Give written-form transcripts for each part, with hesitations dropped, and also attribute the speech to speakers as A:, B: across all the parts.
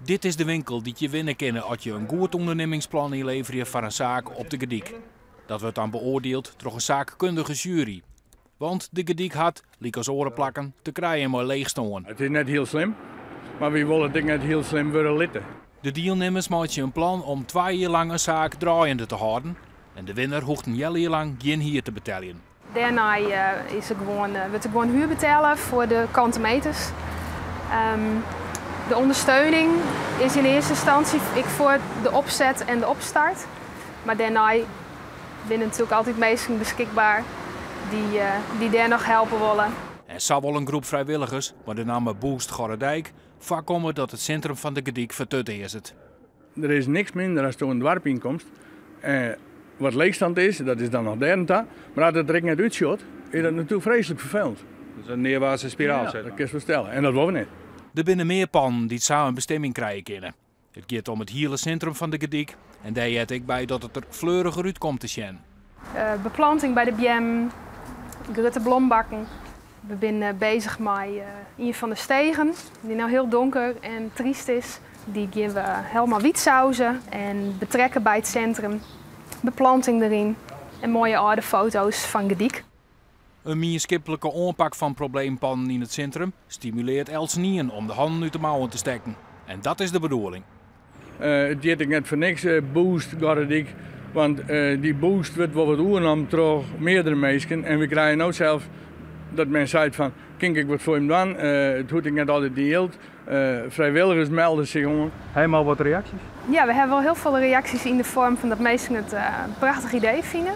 A: Dit is de winkel dy't je winne kinne as je in goed ûndernimmingsplan ynleverje foar in saak op de Gerdyk. Dat wurdt dan beoardield troch in saakkundige sjuery. Want de Gerdyk hat, lykas oare plakken, te krijen mei leechstân.
B: It is net hiel slim, mar wy wolle it ek net hiel slim wurde litte.
A: De dielnimmers meitsje in plan om twa jier lang in saak draaiende te hâlden en de winner hoecht in healjier lang gjin hier te beteljen.
C: Dêrnei is der gewoan, wurdt der gewoan huer betelle foar de kante meters. De ûndersteuning is yn earste ynstânsje ek foar de opset en de opstart. Mar dêrnei binne natuerlik altyd minsken beskikber dy't dêr noch helpe wolle.
A: En sa wol in groep frijwilligers mei de namme Boost Gorredijk foarkomme dat it sintrum fan de Gerdyk fertutearzet.
B: Der is niks minder as do in doarp ynkomst en wat leechstand is, dat is dan noch dêr en ta, mar as it der ek net útsjocht, is dat natuerlik freeslik ferfelend.
D: Dus in nearwaartse spiraal,
B: Ja, dat kinst wol stelle en dat wolle we net.
A: Der binne mear pannen dy't sa in bestimming krije kinne. It giet om it hiele sintrum fan de Gerdyk en dêr heart ek by dat it der fleuriger út komt te sjen.
C: Beplanting by de beammen, grutte blombakken. We binne bezich mei ien fan de stegen, dy't no hiel donker en tryst is. Dy gean we helemaal wytsauze en betrekke by it sintrum. Beplanting deryn en moaie âlde foto's fan Gerdyk.
A: In mienskiplike oanpak fan probleempannen yn it sintrum stimuleart eltsenien om de hannen út de mouwen te stekken. En dat is de bedoeling.
B: It hjit ek net foar niks Boost Gorredyk, want dy boost wurdt wol wat oernommen troch meardere minsken. En we krije no sels dat men seit fan, kin ik wat foar jim dwaan? It hoecht ek net altyd yn jild. Frijwilligers melde sich oan.
D: Ha jim al wat reaksjes?
C: Ja, we hawwe wol hiel folle reaksjes yn de foarm fan dat minsken it in prachtich idee fine.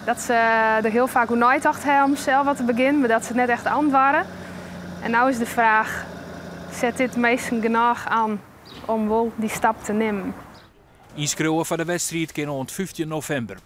C: Dat se der hiel faak oer neitocht hawwe om sels wat te begjinnen, mar dat se it net echt oandoarre. En no is de fraach, set dit minsken genôch oan om wol dy stap te nimmen?
A: Ynskriuwe foar de wedstriid kin oant 15 novimber.